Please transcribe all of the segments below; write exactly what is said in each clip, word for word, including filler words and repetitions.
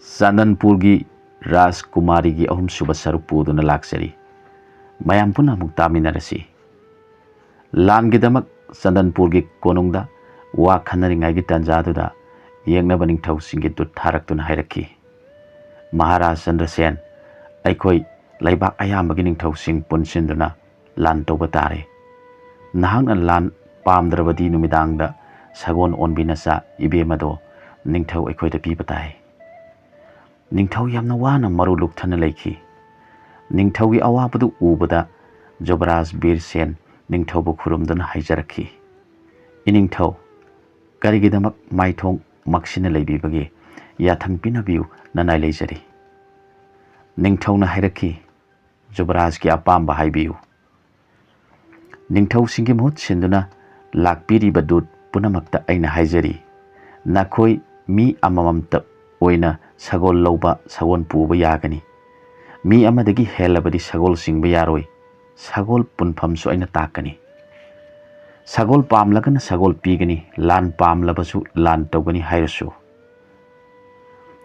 ꯆꯥꯟꯗꯟꯄꯨꯔꯒꯤ ꯔꯥꯖꯀꯨꯃꯥꯔꯤꯒꯤ ꯑꯍꯨꯝꯁꯨꯕ ꯁꯔꯨꯛ ꯄꯨꯗꯨꯅ ꯂꯥꯛꯆꯔꯤ꯫ ꯃꯌꯥꯝ ꯄꯨꯟꯅ ꯑꯃꯨꯛ ꯇꯥꯃꯤꯟꯅꯔꯁꯤ꯫ ꯂꯥꯟꯒꯤꯗꯃꯛ ꯆꯥꯟꯗꯟꯄꯨꯔꯒꯤ ꯀꯣꯅꯨꯡꯗ ꯋꯥ ꯈꯟꯅꯔꯤꯉꯩꯒꯤ ꯇꯥꯟꯖꯥꯗꯨꯗ ꯌꯦꯛꯅꯕ ꯅꯤꯡꯊꯧꯁꯤꯡꯒꯤ ꯗꯨꯠ ꯊꯥꯔꯛꯇꯨꯅ ꯍꯥꯏꯔꯛꯈꯤ, "ꯃꯍꯥꯔꯥꯖ ꯆꯟꯗ꯭ꯔꯁꯦꯟ, ꯑꯩꯈꯣꯏ ꯂꯩꯕꯥꯛ ꯑꯌꯥꯝꯕꯒꯤ ꯅꯤꯡꯊꯧꯁꯤꯡ ꯄꯨꯟꯁꯤꯟꯗꯨꯅ ꯂꯥꯟ ꯇꯧꯕ ꯇꯥꯔꯦ꯫ ꯅꯍꯥꯛꯅ ꯂꯥꯟ ꯄꯥꯝꯗ꯭ꯔꯕꯗꯤ ꯅꯨꯃꯤꯗꯥꯡꯗ ꯁꯒꯣꯜ ꯑꯣꯟꯕꯤ ꯅꯆꯥ ꯏꯕꯦꯝ ꯑꯗꯣ ꯅꯤꯡꯊꯧ ꯑꯩꯈꯣꯏꯗ ꯄꯤꯕ ꯇꯥꯏ꯫ ꯅꯤꯡꯊꯧ ꯌꯥꯝꯅ ꯋꯥꯅ ꯃꯔꯨ ꯂꯨꯛꯊꯅ ꯂꯩꯈꯤ꯫ ꯅꯤꯡꯊꯧꯒꯤ ꯑꯋꯥꯕꯗꯨ ꯎꯕꯗ ꯖꯨꯕꯔꯥꯖ ꯕꯤꯔ ꯁꯦꯟ ꯅꯤꯡꯊꯧꯕꯨ ꯈꯨꯔꯨꯝꯗꯨꯅ ꯍꯥꯏꯖꯔꯛꯈꯤ, "ꯏꯅꯤꯡꯊꯧ, ꯀꯔꯤꯒꯤꯗꯃꯛ ꯃꯥꯏꯊꯣꯡ ꯃꯛꯁꯤꯟꯅ ꯂꯩꯕꯤꯕꯒꯦ? ꯌꯥꯊꯪ ꯄꯤꯅꯕꯤꯌꯨ, ꯅꯅꯥꯏ ꯂꯩꯖꯔꯤ꯫" ꯅꯤꯡꯊꯧꯅ ꯍꯥꯏꯔꯛꯈꯤ, "ꯖꯨꯕꯔꯥꯖꯀꯤ ꯑꯄꯥꯝꯕ ꯍꯥꯏꯕꯤꯌꯨ꯫" ꯅꯤꯡꯊꯧꯁꯤꯡꯒꯤ ꯃꯍꯨꯠ ꯁꯤꯟꯗꯨꯅ ꯂꯥꯛꯄꯤꯔꯤꯕ ꯗꯨꯠ ꯄꯨꯝꯅꯃꯛꯇ ꯑꯩꯅ ꯍꯥꯏꯖꯔꯤ, ꯅꯈꯣꯏ ꯃꯤ ꯑꯃꯃꯝꯇ ꯑꯣꯏꯅ ꯁꯒꯣꯜ ꯂꯧꯕ, ꯁꯒꯣꯜ ꯄꯨꯕ ꯌꯥꯒꯅꯤ꯫ ꯃꯤ ꯑꯃꯗꯒꯤ ꯍꯦꯜꯂꯕꯗꯤ ꯁꯒꯣꯜ ꯆꯤꯡꯕ ꯌꯥꯔꯣꯏ꯫ ꯁꯒꯣꯜ ꯄꯨꯟꯐꯝꯁꯨ ꯑꯩꯅ ꯇꯥꯛꯀꯅꯤ꯫ ꯁꯒꯣꯜ ꯄꯥꯝꯂꯒꯅ ꯁꯒꯣꯜ ꯄꯤꯒꯅꯤ, ꯂꯥꯟ ꯄꯥꯝꯂꯕꯁꯨ ꯂꯥꯟ ꯇꯧꯒꯅꯤ ꯍꯥꯏꯔꯁꯨ꯫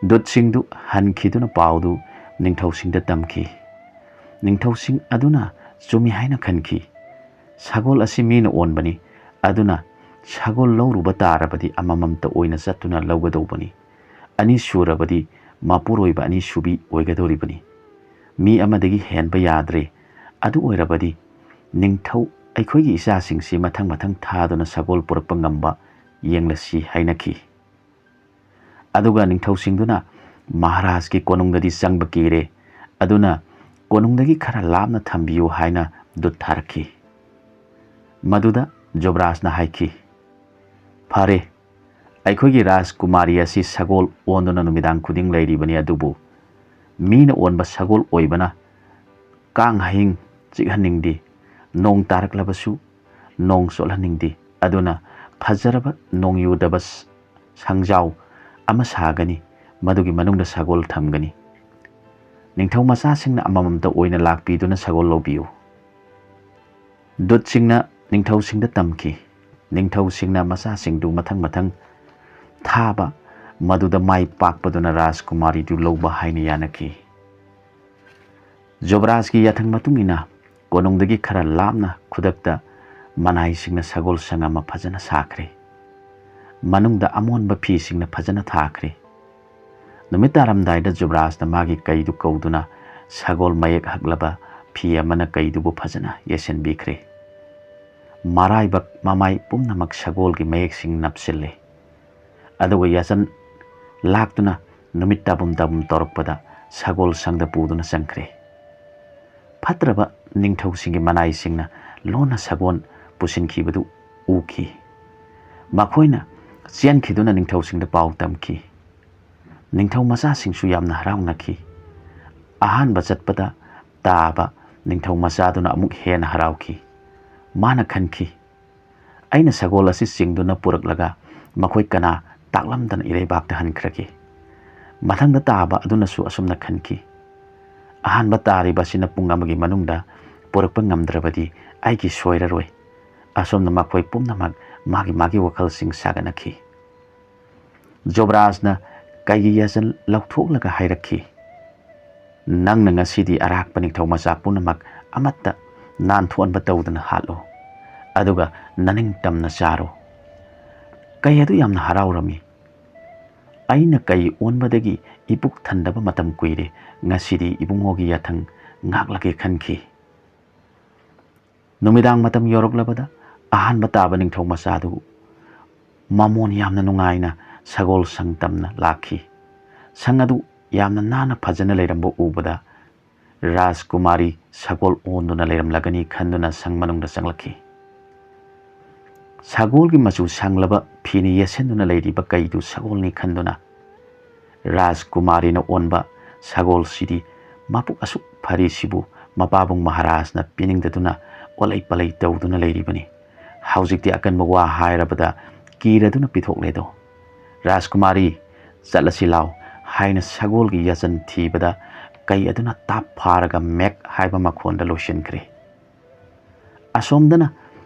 ꯗꯨꯠꯁꯤꯡꯗꯨ ꯍꯟꯈꯤꯗꯨꯅ ꯄꯥꯎꯗꯨ ꯅꯤꯡꯊꯧꯁꯤꯡꯗ ꯇꯝꯈꯤ꯫ ꯅꯤꯡꯊꯧꯁꯤꯡ ꯑꯗꯨꯅ ꯆꯨꯝꯃꯤ ꯍꯥꯏꯅ ꯈꯟꯈꯤ꯫ ꯁꯒꯣꯜ ꯑꯁꯤ ꯃꯤꯅ ꯑꯣꯟꯕꯅꯤ, ꯑꯗꯨꯅ ꯁꯒꯣꯜ ꯂꯧꯔꯨꯕ ꯇꯥꯔꯕꯗꯤ ꯑꯃꯃꯝꯇ ꯑꯣꯏꯅ ꯆꯠꯇꯨꯅ ꯂꯧꯒꯗꯧꯕꯅꯤ꯫ ꯑꯅꯤ ꯁꯨꯔꯕꯗꯤ ꯃꯄꯨꯔꯣꯏꯕ ꯑꯅꯤꯁꯨꯕꯤ ꯑꯣꯏꯒꯗꯧꯔꯤꯕꯅꯤ꯫ ꯃꯤ ꯑꯃꯗꯒꯤ ꯍꯦꯟꯕ ꯌꯥꯗ꯭ꯔꯦ꯫ ꯑꯗꯨ ꯑꯣꯏꯔꯕꯗꯤ ꯅꯤꯡꯊꯧ ꯑꯩꯈꯣꯏꯒꯤ ꯏꯆꯥꯁꯤꯡꯁꯤ ꯃꯊꯪ ꯃꯊꯪ ꯊꯥꯗꯨꯅ ꯁꯒꯣꯜ ꯄꯨꯔꯛꯄ ꯉꯝꯕ ꯌꯦꯡꯂꯁꯤ ꯍꯥꯏꯅꯈꯤ꯫ ꯑꯗꯨꯒ ꯅꯤꯡꯊꯧꯁꯤꯡꯗꯨꯅ ꯃꯍꯥꯔꯥꯖꯀꯤ ꯀꯣꯅꯨꯡꯗꯗꯤ ꯆꯪꯕ ꯀꯤꯔꯦ, ꯑꯗꯨꯅ ꯀꯣꯅꯨꯡꯗꯒꯤ ꯈꯔ ꯂꯥꯞꯅ ꯊꯝꯕꯤꯌꯨ ꯍꯥꯏꯅ ꯗꯨꯠ ꯊꯥꯔꯛꯈꯤ꯫ ꯃꯗꯨꯗ ꯖꯨꯕꯔꯥꯖꯅ ꯍꯥꯏꯈꯤ, "ꯐꯔꯦ, ꯑꯩꯈꯣꯏꯒꯤ ꯔꯥꯖꯀꯨꯃꯥꯔꯤ ꯑꯁꯤ ꯁꯒꯣꯜ ꯑꯣꯟꯗꯨꯅ ꯅꯨꯃꯤꯗꯥꯡ ꯈꯨꯗꯤꯡ ꯂꯩꯔꯤꯕꯅꯤ, ꯑꯗꯨꯕꯨ ꯃꯤꯅ ꯑꯣꯟꯕ ꯁꯒꯣꯜ ꯑꯣꯏꯕꯅ ꯀꯥꯡ ꯍꯌꯤꯡ ꯆꯤꯛꯍꯟꯅꯤꯡꯗꯦ, ꯅꯣꯡ ꯇꯥꯔꯛꯂꯕꯁꯨ ꯅꯣꯡ ꯆꯣꯠꯍꯟꯅꯤꯡꯗꯦ, ꯑꯗꯨꯅ ꯐꯖꯔꯕ ꯅꯣꯡꯌꯨꯗꯕ ꯁꯪꯖꯥꯎ ꯑꯃ ꯁꯥꯒꯅꯤ, ꯃꯗꯨꯒꯤ ꯃꯅꯨꯡꯗ ꯁꯒꯣꯜ ꯊꯝꯒꯅꯤ꯫ ꯅꯤꯡꯊꯧ ꯃꯆꯥꯁꯤꯡꯅ ꯑꯃꯃꯝꯇ ꯑꯣꯏꯅ ꯂꯥꯛꯄꯤꯗꯨꯅ ꯁꯒꯣꯜ ꯂꯧꯕꯤꯌꯨ꯫" ꯗꯨꯠꯁꯤꯡꯅ ꯅꯤꯡꯊꯧꯁꯤꯡꯗ ꯇꯝꯈꯤ꯫ ꯅꯤꯡꯊꯧꯁꯤꯡꯅ ꯃꯆꯥꯁꯤꯡꯗꯨ ꯃꯊꯪ ꯃꯊꯪ ꯊꯥꯕ ꯃꯗꯨꯗ ꯃꯥꯏ ꯄꯥꯛꯄꯗꯨꯅ ꯔꯥꯖꯀꯨꯃꯥꯔꯤꯗꯨ ꯂꯧꯕ ꯍꯥꯏꯅ ꯌꯥꯅꯈꯤ꯫ ꯖꯨꯕꯔꯥꯖꯀꯤ ꯌꯥꯊꯪ ꯃꯇꯨꯡ ꯏꯟꯅ ꯀꯣꯅꯨꯡꯗꯒꯤ ꯈꯔ ꯂꯥꯞꯅ ꯈꯨꯗꯛꯇ ꯃꯅꯥꯏꯁꯤꯡꯅ ꯁꯒꯣꯜ ꯁꯪ ꯑꯃ ꯐꯖꯅ ꯁꯥꯈ꯭ꯔꯦ꯫ ꯃꯅꯨꯡꯗ ꯑꯃꯣꯟꯕ ꯐꯤꯁꯤꯡꯅ ꯐꯖꯅ ꯊꯥꯈ꯭ꯔꯦ꯫ ꯅꯨꯃꯤꯠ ꯇꯥꯔꯝꯗꯥꯏꯗ ꯖꯨꯕꯔꯥꯖꯅ ꯃꯥꯒꯤ ꯀꯩꯗꯨ ꯀꯧꯗꯨꯅ ꯁꯒꯣꯜ ꯃꯌꯦꯛ ꯍꯛꯂꯕ ꯐꯤ ꯑꯃꯅ ꯀꯩꯗꯨꯕꯨ ꯐꯖꯅ ꯌꯦꯁꯤꯟꯕꯤꯈ꯭ꯔꯦ꯫ ꯃꯔꯥꯏꯕꯛ ꯃꯃꯥꯏ ꯄꯨꯝꯅꯃꯛ ꯁꯒꯣꯜꯒꯤ ꯃꯌꯦꯛꯁꯤꯡ ꯅꯞꯁꯤꯜꯂꯦ꯫ ꯑꯗꯨꯒ ꯌꯥꯆꯟ ꯂꯥꯛꯇꯨꯅ ꯅꯨꯃꯤꯠ ꯇꯥꯕꯨꯝ ꯇꯥꯕꯨꯝ ꯇꯧꯔꯛꯄꯗ ꯁꯒꯣꯜ ꯁꯪꯗ ꯄꯨꯗꯨꯅ ꯆꯪꯈ꯭ꯔꯦ꯫ ꯐꯠꯇ꯭ꯔꯕ ꯅꯤꯡꯊꯧꯁꯤꯡꯒꯤ ꯃꯅꯥꯏꯁꯤꯡꯅ ꯂꯣꯟꯅ ꯁꯒꯣꯜ ꯄꯨꯁꯤꯟꯈꯤꯕꯗꯨ ꯎꯈꯤ꯫ ꯃꯈꯣꯏꯅ ꯆꯦꯟꯈꯤꯗꯨꯅ ꯅꯤꯡꯊꯧꯁꯤꯡꯗ ꯄꯥꯎ ꯇꯝꯈꯤ꯫ ꯅꯤꯡꯊꯧ ꯃꯆꯥꯁꯤꯡꯁꯨ ꯌꯥꯝꯅ ꯍꯔꯥꯎꯅꯈꯤ꯫ ꯑꯍꯥꯟꯕ ꯆꯠꯄꯗ ꯇꯥꯕ ꯅꯤꯡꯊꯧ ꯃꯆꯥꯗꯨꯅ ꯑꯃꯨꯛ ꯍꯦꯟꯅ ꯍꯔꯥꯎꯈꯤ꯫ ꯃꯥꯅ ꯈꯟꯈꯤ, "ꯑꯩꯅ ꯁꯒꯣꯜ ꯑꯁꯤ ꯆꯤꯡꯗꯨꯅ ꯄꯨꯔꯛꯂꯒ ꯃꯈꯣꯏ ꯀꯅꯥ ꯇꯥꯛꯂꯝꯗꯅ ꯏꯔꯩꯕꯥꯛꯇ ꯍꯟꯈ꯭ꯔꯒꯦ?" ꯃꯊꯪꯗ ꯇꯥꯕ ꯑꯗꯨꯅꯁꯨ ꯑꯁꯨꯝꯅ ꯈꯟꯈꯤ, "ꯑꯍꯥꯟꯕ ꯇꯥꯔꯤꯕ ꯑꯁꯤꯅ ꯄꯨꯡ ꯑꯃꯒꯤ ꯃꯅꯨꯡꯗ ꯄꯨꯔꯛꯄ ꯉꯝꯗ꯭ꯔꯕꯗꯤ ꯑꯩꯒꯤ ꯁꯣꯏꯔꯔꯣꯏ꯫" ꯑꯁꯨꯝꯅ ꯃꯈꯣꯏ ꯄꯨꯝꯅꯃꯛ ꯃꯥꯒꯤ ꯃꯥꯒꯤ ꯋꯥꯈꯜꯁꯤꯡ ꯁꯥꯒꯠꯅꯈꯤ꯫ ꯖꯣꯕꯔꯥꯖꯅ ꯀꯩꯒꯤ ꯌꯥꯆꯟ ꯂꯧꯊꯣꯛꯂꯒ ꯍꯥꯏꯔꯛꯈꯤ, "ꯅꯪꯅ ꯉꯁꯤꯗꯤ ꯑꯔꯥꯛꯄ ꯅꯤꯡꯊꯧ ꯃꯆꯥ ꯄꯨꯝꯅꯃꯛ ꯑꯃꯠꯇ ꯅꯥꯟꯊꯣꯛꯍꯟꯕ ꯇꯧꯗꯅ ꯍꯥꯠꯂꯨ, ꯑꯗꯨꯒ ꯅꯅꯤꯡ ꯇꯝꯅ ꯆꯥꯔꯣ꯫" ꯀꯩ ꯑꯗꯨ ꯌꯥꯝꯅ ꯍꯔꯥꯎꯔꯝꯃꯤ꯫ "ꯑꯩꯅ ꯀꯩ ꯑꯣꯟꯕꯗꯒꯤ ꯏꯄꯨꯛ ꯊꯟꯗꯕ ꯃꯇꯝ ꯀꯨꯏꯔꯦ, ꯉꯁꯤꯗꯤ ꯏꯕꯨꯡꯉꯣꯒꯤ ꯌꯥꯊꯪ ꯉꯥꯛꯂꯒꯦ" ꯈꯟꯈꯤ꯫ ꯅꯨꯃꯤꯗꯥꯡ ꯃꯇꯝ ꯌꯧꯔꯛꯂꯕꯗ ꯑꯍꯥꯟꯕ ꯇꯥꯕ ꯅꯤꯡꯊꯧ ꯃꯆꯥꯗꯨ ꯃꯃꯣꯟ ꯌꯥꯝꯅ ꯅꯨꯡꯉꯥꯏꯅ ꯁꯒꯣꯜ ꯁꯪ ꯇꯝꯅ ꯂꯥꯛꯈꯤ꯫ ꯁꯪ ꯑꯗꯨ ꯌꯥꯝꯅ ꯅꯥꯟꯅ ꯐꯖꯅ ꯂꯩꯔꯝꯕ ꯎꯕꯗ ꯔꯥꯖꯀꯨꯃꯥꯔꯤ ꯁꯒꯣꯜ ꯑꯣꯟꯗꯨꯅ ꯂꯩꯔꯝꯂꯒꯅꯤ ꯈꯟꯗꯨꯅ ꯁꯪ ꯃꯅꯨꯡꯗ ꯆꯪꯂꯛꯈꯤ꯫ ꯁꯒꯣꯜꯒꯤ ꯃꯆꯨ ꯁꯪꯂꯕ ꯐꯤꯅ ꯌꯦꯠꯁꯤꯟꯗꯨꯅ ꯂꯩꯔꯤꯕ ꯀꯩꯗꯨ ꯁꯒꯣꯜꯅꯤ ꯈꯟꯗꯨꯅ ꯔꯥꯖꯀꯨꯃꯥꯔꯤꯅ ꯑꯣꯟꯕ ꯁꯒꯣꯜꯁꯤꯗꯤ ꯃꯄꯨꯛ ꯑꯁꯨꯛ ꯐꯔꯤꯁꯤꯕꯨ ꯃꯄꯥꯕꯨꯡ ꯃꯍꯥꯔꯥꯖꯅ ꯄꯤꯅꯤꯡꯗꯗꯨꯅ ꯑꯣꯂꯩ ꯄꯂꯩ ꯇꯧꯗꯨꯅ ꯂꯩꯔꯤꯕꯅꯤ꯫ ꯍꯧꯖꯤꯛꯇꯤ ꯑꯀꯟꯕ ꯋꯥ ꯍꯥꯏꯔꯕꯗ ꯀꯤꯔꯗꯨꯅ ꯄꯤꯊꯣꯛꯂꯦꯗꯣ꯫ "ꯔꯥꯖꯀꯨꯃꯥꯔꯤ, ꯆꯠꯂꯁꯤ ꯂꯥꯎ" ꯍꯥꯏꯅ ꯁꯒꯣꯜꯒꯤ ꯌꯥꯆꯟ ꯊꯤꯕꯗ ꯀꯩ ꯑꯗꯨꯅ ꯇꯥꯞ ꯐꯥꯔꯒ ꯃꯦꯛ ꯍꯥꯏꯕ ꯃꯈꯣꯟꯗ ꯂꯣꯏꯁꯤꯟꯈ꯭ꯔꯦ꯫ ꯑꯁꯣꯝꯗꯅ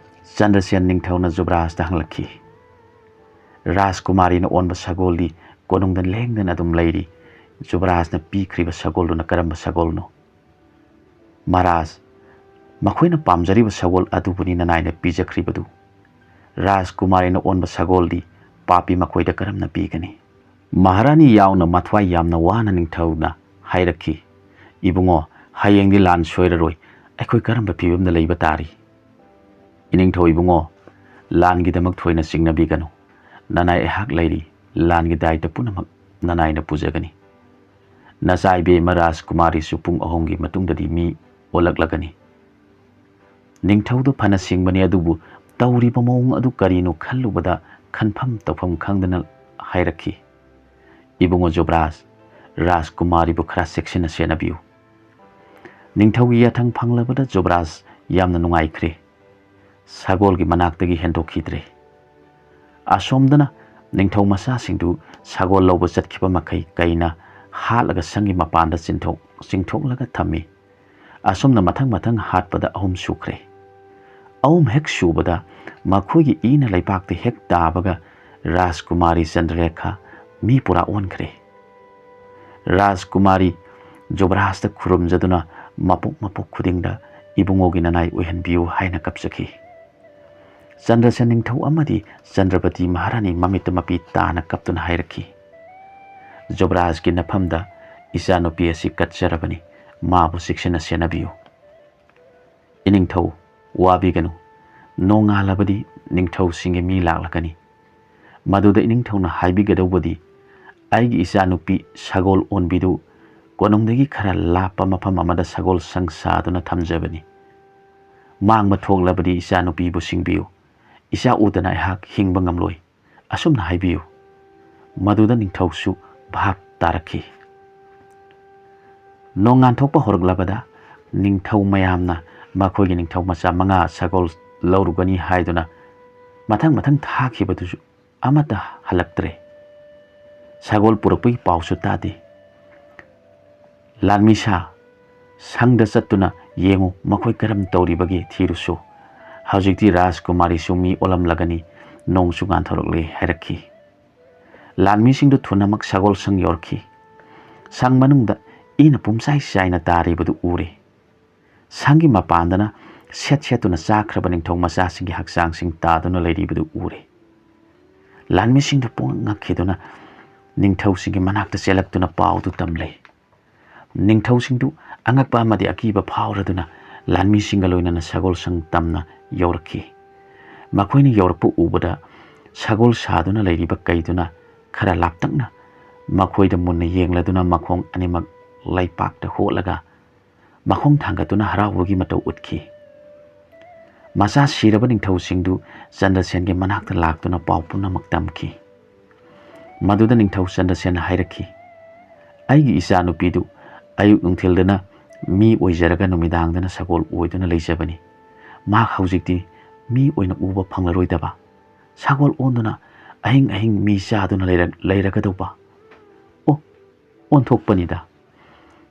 ꯆꯟꯗ꯭ꯔꯁꯦꯟ ꯅꯤꯡꯊꯧꯅ ꯖꯨꯕꯔꯥꯖꯇ ꯍꯪꯂꯛꯈꯤ, "ꯔꯥꯖꯀꯨꯃꯥꯔꯤꯅ ꯑꯣꯟꯕ ꯁꯒꯣꯜꯗꯤ ꯀꯣꯅꯨꯡꯗ ꯂꯦꯡꯗꯅ ꯑꯗꯨꯝ ꯂꯩꯔꯤ꯫ ꯖꯨꯕꯔꯥꯖꯅ ꯄꯤꯈ꯭ꯔꯤꯕ ꯁꯒꯣꯜꯗꯨꯅ ꯀꯔꯝꯕ ꯁꯒꯣꯜꯅꯣ? ꯃꯍꯥꯔꯥꯖ, ꯃꯈꯣꯏꯅ ꯄꯥꯝꯖꯔꯤꯕ ꯁꯒꯣꯜ ꯑꯗꯨꯕꯨꯅꯤ ꯅꯅꯥꯏꯅ ꯄꯤꯖꯈ꯭ꯔꯤꯕꯗꯨ꯫ ꯔꯥꯖꯀꯨꯃꯥꯔꯤꯅ ꯑꯣꯟꯕ ꯁꯒꯣꯜꯗꯤ ꯄꯥꯄꯤ ꯃꯈꯣꯏꯗ ꯀꯔꯝꯅ ꯄꯤꯒꯅꯤ? ꯃꯍꯥꯔꯥꯅꯤ ꯌꯥꯎꯅ ꯃꯊ꯭ꯋꯥꯏ ꯌꯥꯝꯅ ꯋꯥꯅ ꯅꯤꯡꯊꯧꯅ ꯍꯥꯏꯔꯛꯈꯤ, "ꯏꯕꯨꯡꯉꯣ, ꯍꯌꯦꯡꯗꯤ ꯂꯥꯟ ꯁꯣꯏꯔꯔꯣꯏ꯫ ꯑꯩꯈꯣꯏ ꯀꯔꯝꯕ ꯐꯤꯕꯝꯗ ꯂꯩꯕ ꯇꯥꯔꯤ?" "ꯏꯅꯤꯡꯊꯧ ꯏꯕꯨꯡꯉꯣ, ꯂꯥꯟꯒꯤꯗꯃꯛ ꯊꯣꯏꯅ ꯆꯤꯡꯅꯕꯤꯒꯅꯨ꯫ ꯅꯅꯥꯏ ꯑꯩꯍꯥꯛ ꯂꯩꯔꯤ꯫ ꯂꯥꯟꯒꯤ ꯗꯥꯏꯇ ꯄꯨꯝꯅꯃꯛ ꯅꯅꯥꯏꯅ ꯄꯨꯖꯒꯅꯤ꯫ ꯅꯆꯥ ꯏꯕꯦꯝꯃ ꯔꯥꯖꯀꯨꯃꯥꯔꯤꯁꯨ ꯄꯨꯡ ꯑꯍꯨꯝꯒꯤ ꯃꯇꯨꯡꯗꯗꯤ ꯃꯤ ꯑꯣꯜꯂꯛꯂꯒꯅꯤ꯫" ꯅꯤꯡꯊꯧꯗꯨ ꯐꯅ ꯁꯤꯡꯕꯅꯤ, ꯑꯗꯨꯕꯨ ꯇꯧꯔꯤꯕ ꯃꯑꯣꯡ ꯑꯗꯨ ꯀꯔꯤꯅꯣ ꯈꯜꯂꯨꯕꯗ ꯈꯟꯐꯝ ꯇꯧꯐꯝ ꯈꯪꯗꯅ ꯍꯥꯏꯔꯛꯈꯤ, "ꯏꯕꯨꯡꯉꯣ ꯖꯨꯕꯔꯥꯖ, ꯔꯥꯖꯀꯨꯃꯥꯔꯤꯕꯨ ꯈꯔ ꯆꯦꯛꯁꯤꯟꯅ ꯁꯦꯟꯅꯕꯤꯌꯨ꯫" ꯅꯤꯡꯊꯧꯒꯤ ꯌꯥꯊꯪ ꯐꯪꯂꯕꯗ ꯖꯨꯕꯔꯥꯖ ꯌꯥꯝꯅ ꯅꯨꯡꯉꯥꯏꯈ꯭ꯔꯦ꯫ ꯁꯒꯣꯜꯒꯤ ꯃꯅꯥꯛꯇꯒꯤ ꯍꯦꯟꯗꯣꯛꯈꯤꯗ꯭ꯔꯦ꯫ ꯑꯁꯣꯝꯗꯅ ꯅꯤꯡꯊꯧ ꯃꯆꯥꯁꯤꯡꯗꯨ ꯁꯒꯣꯜ ꯂꯧꯕ ꯆꯠꯈꯤꯕ ꯃꯈꯩ ꯀꯩꯅ ꯍꯥꯠꯂꯒ ꯁꯪꯒꯤ ꯃꯄꯥꯟꯗ ꯆꯤꯡꯊꯣꯛ-, ꯆꯤꯡꯊꯣꯛꯂꯒ ꯊꯝꯃꯤ꯫ ꯑꯁꯨꯝꯅ ꯃꯊꯪ ꯃꯊꯪ ꯍꯥꯠꯄꯗ ꯑꯍꯨꯝ ꯁꯨꯈ꯭ꯔꯦ꯫ ꯑꯍꯨꯝ ꯍꯦꯛ ꯁꯨꯕꯗ ꯃꯈꯣꯏꯒꯤ ꯏꯅ ꯂꯩꯕꯥꯛꯇ ꯍꯦꯛ ꯇꯥꯕꯒ ꯔꯥꯖꯀꯨꯃꯥꯔꯤ ꯆꯟꯗ꯭ꯔꯂꯦꯈꯥ ꯃꯤ ꯄꯨꯔꯥ ꯑꯣꯟꯈ꯭ꯔꯦ꯫ ꯔꯥꯖꯀꯨꯃꯥꯔꯤ ꯖꯨꯕꯔꯥꯖꯇ ꯈꯨꯔꯨꯝꯖꯗꯨꯅ ꯃꯄꯣꯛ ꯃꯄꯣꯛ ꯈꯨꯗꯤꯡꯗ ꯏꯕꯨꯡꯉꯣꯒꯤ ꯅꯅꯥꯏ ꯑꯣꯏꯍꯟꯕꯤꯌꯨ ꯍꯥꯏꯅ ꯀꯞꯆꯈꯤ꯫ ꯆꯟꯗ꯭ꯔꯁꯦꯟ ꯅꯤꯡꯊꯧ ꯑꯃꯗꯤ ꯆꯟꯗ꯭ꯔꯕꯇꯤ ꯃꯍꯥꯔꯥꯅꯤ ꯃꯃꯤꯠꯇ ꯃꯄꯤ ꯇꯥꯅ ꯀꯞꯇꯨꯅ ꯍꯥꯏꯔꯛꯈꯤ, "ꯖꯨꯕꯔꯥꯖꯀꯤ ꯅꯐꯝꯗ ꯏꯆꯥꯅꯨꯄꯤ ꯑꯁꯤ ꯀꯠꯆꯔꯕꯅꯤ, ꯃꯥꯕꯨ ꯆꯦꯛꯁꯤꯟꯅ ꯁꯦꯟꯅꯕꯤꯌꯨ꯫ ꯏꯅꯤꯡꯊꯧ, ꯋꯥꯕꯤꯒꯅꯨ, ꯅꯣꯡꯉꯥꯜꯂꯕꯗꯤ ꯅꯤꯡꯊꯧꯁꯤꯡꯒꯤ ꯃꯤ ꯂꯥꯛꯂꯒꯅꯤ꯫ ꯃꯗꯨꯗ ꯏꯅꯤꯡꯊꯧꯅ ꯍꯥꯏꯕꯤꯒꯗꯧꯕꯗꯤ, ꯑꯩꯒꯤ ꯏꯆꯥꯅꯨꯄꯤ ꯁꯒꯣꯜ ꯑꯣꯟꯕꯤꯗꯨ ꯀꯣꯅꯨꯡꯗꯒꯤ ꯈꯔ ꯂꯥꯞꯄ ꯃꯐꯝ ꯑꯃꯗ ꯁꯒꯣꯜ ꯁꯪ ꯁꯥꯗꯨꯅ ꯊꯝꯖꯕꯅꯤ꯫ ꯃꯥꯡꯕ ꯊꯣꯛꯂꯕꯗꯤ ꯏꯆꯥꯅꯨꯄꯤꯕꯨ ꯁꯤꯡꯕꯤꯌꯨ꯫ ꯏꯆꯥ ꯎꯗꯅ ꯑꯩꯍꯥꯛ ꯍꯤꯡꯕ ꯉꯝꯂꯣꯏ꯫ ꯑꯁꯨꯝꯅ ꯍꯥꯏꯕꯤꯌꯨ꯫" ꯃꯗꯨꯗ ꯅꯤꯡꯊꯧꯁꯨ ꯚꯥꯞ ꯇꯥꯔꯛꯈꯤ꯫ ꯅꯣꯡꯉꯥꯟꯊꯣꯛꯄ ꯍꯧꯔꯛꯂꯕꯗ ꯅꯤꯡꯊꯧ ꯃꯌꯥꯝꯅ ꯃꯈꯣꯏꯒꯤ ꯅꯤꯡꯊꯧ ꯃꯆꯥ ꯃꯉꯥ ꯁꯒꯣꯜ ꯂꯧꯔꯨꯒꯅꯤ ꯍꯥꯏꯗꯨꯅ ꯃꯊꯪ ꯃꯊꯪ ꯊꯥꯈꯤꯕꯗꯨꯁꯨ ꯑꯃꯠꯇ ꯍꯜꯂꯛꯇ꯭ꯔꯦ꯫ ꯁꯒꯣꯜ ꯄꯨꯔꯛꯄꯒꯤ ꯄꯥꯎꯁꯨ ꯇꯥꯗꯦ꯫ "ꯂꯥꯟꯃꯤꯁꯥ, ꯁꯪꯗ ꯆꯠꯇꯨꯅ ꯌꯦꯡꯉꯨ, ꯃꯈꯣꯏ ꯀꯔꯝ ꯇꯧꯔꯤꯕꯒꯦ ꯊꯤꯔꯨꯁꯨ꯫ ꯍꯧꯖꯤꯛꯇꯤ ꯔꯥꯖꯀꯨꯃꯥꯔꯤꯁꯨ ꯃꯤ ꯑꯣꯜꯂꯝꯂꯒꯅꯤ, ꯅꯣꯡꯁꯨ ꯉꯥꯟꯊꯣꯔꯛꯂꯦ" ꯍꯥꯏꯔꯛꯈꯤ꯫ ꯂꯥꯟꯃꯤꯁꯤꯡꯗꯨ ꯊꯨꯅꯃꯛ ꯁꯒꯣꯜ ꯁꯪ ꯌꯧꯔꯛꯈꯤ꯫ ꯁꯪ ꯃꯅꯨꯡꯗ ꯏꯅ ꯄꯨꯝꯆꯥꯏ ꯆꯥꯏꯅ ꯇꯥꯔꯤꯕꯗꯨ ꯎꯔꯦ꯫ ꯁꯪꯒꯤ ꯃꯄꯥꯟꯗꯅ ꯁꯦꯠ ꯁꯦꯠꯇꯨꯅ ꯆꯥꯈ꯭ꯔꯕ ꯅꯤꯡꯊꯧ ꯃꯆꯥꯁꯤꯡꯒꯤ ꯍꯛꯆꯥꯡꯁꯤꯡ ꯇꯥꯗꯨꯅ ꯂꯩꯔꯤꯕꯗꯨ ꯎꯔꯦ꯫ ꯂꯥꯟꯃꯤꯁꯤꯡꯗꯨ ꯄꯨꯡꯉꯛ ꯉꯛꯈꯤꯗꯨꯅ ꯅꯤꯡꯊꯧꯁꯤꯡꯒꯤ ꯃꯅꯥꯛꯇ ꯆꯦꯜꯂꯛꯇꯨꯅ ꯄꯥꯎꯗꯨ ꯇꯝꯂꯦ꯫ ꯅꯤꯡꯊꯧꯁꯤꯡꯗꯨ ꯑꯉꯛꯄ ꯑꯃꯗꯤ ꯑꯀꯤꯕ ꯐꯥꯎꯔꯗꯨꯅ ꯂꯥꯟꯃꯤꯁꯤꯡꯒ ꯂꯣꯏꯅꯅ ꯁꯒꯣꯜ ꯁꯪ ꯇꯝꯅ ꯌꯧꯔꯛꯈꯤ꯫ ꯃꯈꯣꯏꯅ ꯌꯧꯔꯛꯄ ꯎꯕꯗ ꯁꯒꯣꯜ ꯁꯥꯗꯨꯅ ꯂꯩꯔꯤꯕ ꯀꯩꯗꯨꯅ ꯈꯔ ꯂꯥꯞꯇꯛꯅ ꯃꯈꯣꯏꯗ ꯃꯨꯟꯅ ꯌꯦꯡꯂꯗꯨꯅ ꯃꯈꯣꯡ ꯑꯅꯤꯃꯛ ꯂꯩꯄꯥꯛꯇ ꯍꯣꯠꯂꯒ ꯃꯈꯣꯡ ꯊꯥꯡꯒꯠꯇꯨꯅ ꯍꯔꯥꯎꯕꯒꯤ ꯃꯇꯧ ꯎꯠꯈꯤ꯫ ꯃꯆꯥ ꯁꯤꯔꯕ ꯅꯤꯡꯊꯧꯁꯤꯡꯗꯨ ꯆꯟꯗ꯭ꯔꯁꯦꯟꯒꯤ ꯃꯅꯥꯛꯇ ꯂꯥꯛꯇꯨꯅ ꯄꯥꯎ ꯄꯨꯝꯅꯃꯛ ꯇꯝꯈꯤ꯫ ꯃꯗꯨꯗ ꯅꯤꯡꯊꯧ ꯆꯟꯗ꯭ꯔꯁꯦꯟꯅ ꯍꯥꯏꯔꯛꯈꯤ, "ꯑꯩꯒꯤ ꯏꯆꯥꯅꯨꯄꯤꯗꯨ ꯑꯌꯨꯛ ꯅꯨꯡꯊꯤꯜꯗꯅ ꯃꯤ ꯑꯣꯏꯖꯔꯒ ꯅꯨꯃꯤꯗꯥꯡꯗꯅ ꯁꯒꯣꯜ ꯑꯣꯏꯗꯨꯅ ꯂꯩꯖꯕꯅꯤ꯫ ꯃꯍꯥꯛ ꯍꯧꯖꯤꯛꯇꯤ ꯃꯤ ꯑꯣꯏꯅ ꯎꯕ ꯐꯪꯂꯔꯣꯏꯗꯕ, ꯁꯒꯣꯜ ꯑꯣꯟꯗꯨꯅ ꯑꯍꯤꯡ ꯑꯍꯤꯡ ꯃꯤ ꯆꯥꯗꯨꯅ ꯂꯩꯔ-, ꯂꯩꯔꯒꯗꯧꯕ꯫ ꯑꯣ, ꯑꯣꯟꯊꯣꯛꯄꯅꯤꯗ꯫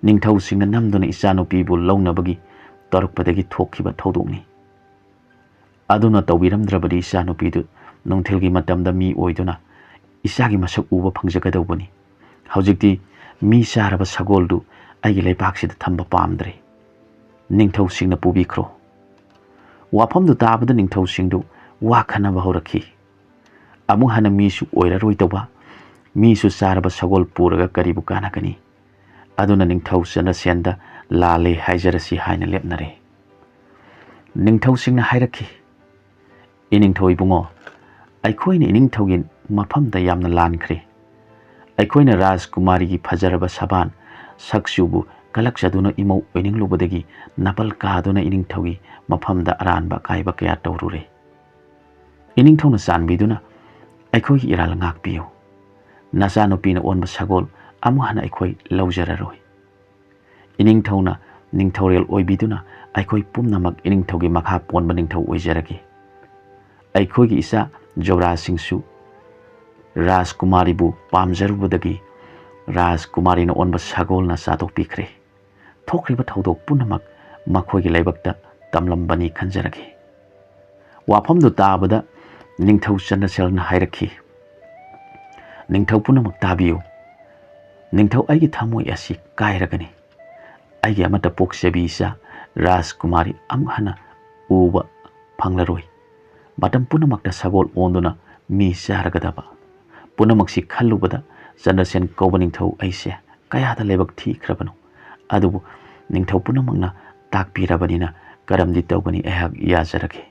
ꯅꯤꯡꯊꯧꯁꯤꯡꯅ ꯅꯝꯗꯨꯅ ꯏꯆꯥꯅꯨꯄꯤꯕꯨ ꯂꯧꯅꯕꯒꯤ ꯇꯧꯔꯛꯄꯗꯒꯤ ꯊꯣꯛꯈꯤꯕ ꯊꯧꯗꯣꯛꯅꯤ꯫ ꯑꯗꯨꯅ ꯇꯧꯕꯤꯔꯝꯗ꯭ꯔꯕꯗꯤ ꯏꯆꯥꯅꯨꯄꯤꯗꯨ ꯅꯨꯡꯊꯤꯜꯒꯤ ꯃꯇꯝꯗ ꯃꯤ ꯑꯣꯏꯗꯨꯅ ꯏꯆꯥꯒꯤ ꯃꯁꯛ ꯎꯕ ꯐꯪꯖꯒꯗꯧꯕꯅꯤ꯫ ꯍꯧꯖꯤꯛꯇꯤ ꯃꯤ ꯆꯥꯔꯕ ꯁꯒꯣꯜꯗꯨ ꯑꯩꯒꯤ ꯂꯩꯕꯥꯛꯁꯤꯗ ꯊꯝꯕ ꯄꯥꯝꯗ꯭ꯔꯦ꯫ ꯅꯤꯡꯊꯧꯁꯤꯡꯅ ꯄꯨꯕꯤꯈ꯭ꯔꯣ꯫" ꯋꯥꯐꯝꯗꯨ ꯇꯥꯕꯗ ꯅꯤꯡꯊꯧꯁꯤꯡꯗꯨ ꯋꯥ ꯈꯟꯅꯕ ꯍꯧꯔꯛꯈꯤ꯫ "ꯑꯃꯨꯛ ꯍꯟꯅ ꯃꯤꯁꯨ ꯑꯣꯏꯔꯔꯣꯏꯗꯧꯕ, ꯃꯤꯁꯨ ꯆꯥꯔꯕ ꯁꯒꯣꯜ ꯄꯨꯔꯒ ꯀꯔꯤꯕꯨ ꯀꯥꯟꯅꯒꯅꯤ? ꯑꯗꯨꯅ ꯅꯤꯡꯊꯧ ꯆꯟꯗ꯭ꯔꯁꯦꯟꯗ ꯂꯥꯜꯂꯦ ꯍꯥꯏꯖꯔꯁꯤ" ꯍꯥꯏꯅ ꯂꯦꯞꯅꯔꯦ꯫ ꯅꯤꯡꯊꯧꯁꯤꯡꯅ ꯍꯥꯏꯔꯛꯈꯤ, "ꯏꯅꯤꯡꯊꯧ ꯏꯕꯨꯡꯉꯣ, ꯑꯩꯈꯣꯏꯅ ꯏꯅꯤꯡꯊꯧꯒꯤ ꯃꯐꯝꯗ ꯌꯥꯝꯅ ꯂꯥꯟꯈ꯭ꯔꯦ꯫ ꯑꯩꯈꯣꯏꯅ ꯔꯥꯖꯀꯨꯃꯥꯔꯤꯒꯤ ꯐꯖꯔꯕ ꯁꯕꯥꯟ ꯁꯛꯆꯨꯕꯨ ꯀꯂꯛꯆꯗꯨꯅ ꯏꯃꯧ ꯑꯣꯏꯅꯤꯡꯂꯨꯕꯗꯒꯤ ꯅꯥꯄꯜ ꯀꯥꯗꯨꯅ ꯏꯅꯤꯡꯊꯧꯒꯤ ꯃꯐꯝꯗ ꯑꯔꯥꯟꯕ ꯑꯀꯥꯏꯕ ꯀꯌꯥ ꯇꯧꯔꯨꯔꯦ꯫ ꯏꯅꯤꯡꯊꯧꯅ ꯆꯥꯟꯕꯤꯗꯨꯅ ꯑꯩꯈꯣꯏꯒꯤ ꯏꯔꯥꯜ ꯉꯥꯛꯄꯤꯌꯨ꯫ ꯅꯆꯥꯅꯨꯄꯤꯅ ꯑꯣꯟꯕ ꯁꯒꯣꯜ ꯑꯃꯨꯛ ꯍꯟꯅ ꯑꯩꯈꯣꯏ ꯂꯧꯖꯔꯔꯣꯏ꯫ ꯏꯅꯤꯡꯊꯧꯅ ꯅꯤꯡꯊꯧꯔꯦꯜ ꯑꯣꯏꯕꯤꯗꯨꯅ ꯑꯩꯈꯣꯏ ꯄꯨꯝꯅꯃꯛ ꯏꯅꯤꯡꯊꯧꯒꯤ ꯃꯈꯥ ꯄꯣꯟꯕ ꯅꯤꯡꯊꯧ ꯑꯣꯏꯖꯔꯒꯦ꯫ ꯑꯩꯈꯣꯏꯒꯤ ꯏꯆꯥ ꯖꯣꯕ꯭ꯔꯥꯖꯁꯤꯡꯁꯨ ꯔꯥꯖꯀꯨꯃꯥꯔꯤꯕꯨ ꯄꯥꯝꯖꯔꯨꯕꯗꯒꯤ ꯔꯥꯖꯀꯨꯃꯥꯔꯤꯅ ꯑꯣꯟꯕ ꯁꯒꯣꯜꯅ ꯆꯥꯊꯣꯛꯄꯤꯈ꯭ꯔꯦ꯫ ꯊꯣꯛꯈ꯭ꯔꯤꯕ ꯊꯧꯗꯣꯛ ꯄꯨꯝꯅꯃꯛ ꯃꯈꯣꯏꯒꯤ ꯂꯥꯏꯕꯛꯇ ꯇꯝꯂꯝꯕꯅꯤ ꯈꯟꯖꯔꯒꯦ꯫" ꯋꯥꯐꯝꯗꯨ ꯇꯥꯕꯗ ꯅꯤꯡꯊꯧ ꯆꯟꯗ꯭ꯔꯁꯦꯜꯅ ꯍꯥꯏꯔꯛꯈꯤ, "ꯅꯤꯡꯊꯧ ꯄꯨꯝꯅꯃꯛ ꯇꯥꯕꯤꯌꯨ꯫ ꯅꯤꯡꯊꯧ, ꯑꯩꯒꯤ ꯊꯃꯣꯏ ꯑꯁꯤ ꯀꯥꯏꯔꯒꯅꯤ꯫ ꯑꯩꯒꯤ ꯑꯃꯠꯇ ꯄꯣꯛꯆꯕꯤ ꯏꯆꯥ ꯔꯥꯖꯀꯨꯃꯥꯔꯤ ꯑꯃꯨꯛ ꯍꯟꯅ ꯎꯕ ꯐꯪꯂꯔꯣꯏ꯫ ꯃꯇꯝ ꯄꯨꯝꯅꯃꯛꯇ ꯁꯒꯣꯜ ꯑꯣꯟꯗꯨꯅ ꯃꯤ ꯆꯥꯔꯒꯗꯕ꯫ ꯄꯨꯝꯅꯃꯛꯁꯤ ꯈꯜꯂꯨꯕꯗ ꯆꯟꯗ꯭ꯔꯁꯦꯟ ꯀꯧꯕ ꯅꯤꯡꯊꯧ ꯑꯩꯁꯦ ꯀꯌꯥꯗ ꯂꯥꯏꯕꯛ ꯊꯤꯈ꯭ꯔꯕꯅꯣ꯫ ꯑꯗꯨꯕꯨ ꯅꯤꯡꯊꯧ ꯄꯨꯝꯅꯃꯛꯅ ꯇꯥꯛꯄꯤꯔꯕꯅꯤꯅ ꯀꯔꯝꯗꯤ ꯇꯧꯒꯅꯤ? ꯑꯩꯍꯥꯛ ꯌꯥꯖꯔꯒꯦ꯫"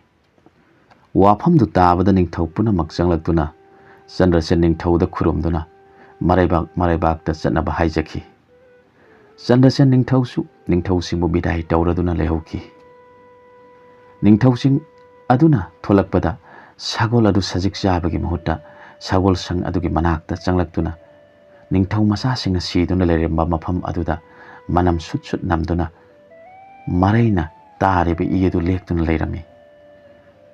ꯋꯥꯐꯝꯗꯨ ꯇꯥꯕꯗ ꯅꯤꯡꯊꯧ ꯄꯨꯝꯅꯃꯛ ꯆꯪꯂꯛꯇꯨꯅ ꯆꯟꯗ꯭ꯔꯁꯦꯟ ꯅꯤꯡꯊꯧꯗ ꯈꯨꯔꯨꯝꯗꯨꯅ ꯃꯔꯩꯕꯥꯛ ꯃꯔꯩꯕꯥꯛꯇ ꯆꯠꯅꯕ ꯍꯥꯏꯖꯈꯤ꯫ ꯆꯟꯗ꯭ꯔꯁꯦꯟ ꯅꯤꯡꯊꯧꯁꯨ ꯅꯤꯡꯊꯧꯁꯤꯡꯕꯨ ꯕꯤꯗꯥꯏ ꯇꯧꯔꯗꯨꯅ ꯂꯩꯍꯧꯈꯤ꯫ ꯅꯤꯡꯊꯧꯁꯤꯡ ꯑꯗꯨꯅ ꯊꯣꯛꯂꯛꯄꯗ ꯁꯒꯣꯜ ꯑꯗꯨ ꯁꯖꯤꯛ ꯆꯥꯕꯒꯤ ꯃꯍꯨꯠꯇ ꯁꯒꯣꯜ ꯁꯪ ꯑꯗꯨꯒꯤ ꯃꯅꯥꯛꯇ ꯆꯪꯂꯛꯇꯨꯅ ꯅꯤꯡꯊꯧ ꯃꯆꯥꯁꯤꯡꯅ ꯁꯤꯗꯨꯅ ꯂꯩꯔꯝꯕ ꯃꯐꯝ ꯑꯗꯨꯗ ꯃꯅꯝ ꯁꯨꯠ ꯁꯨꯠ ꯅꯝꯗꯨꯅ ꯃꯔꯩꯅ ꯇꯥꯔꯤꯕ ꯏ ꯑꯗꯨ ꯂꯦꯛꯇꯨꯅ ꯂꯩꯔꯝꯃꯤ꯫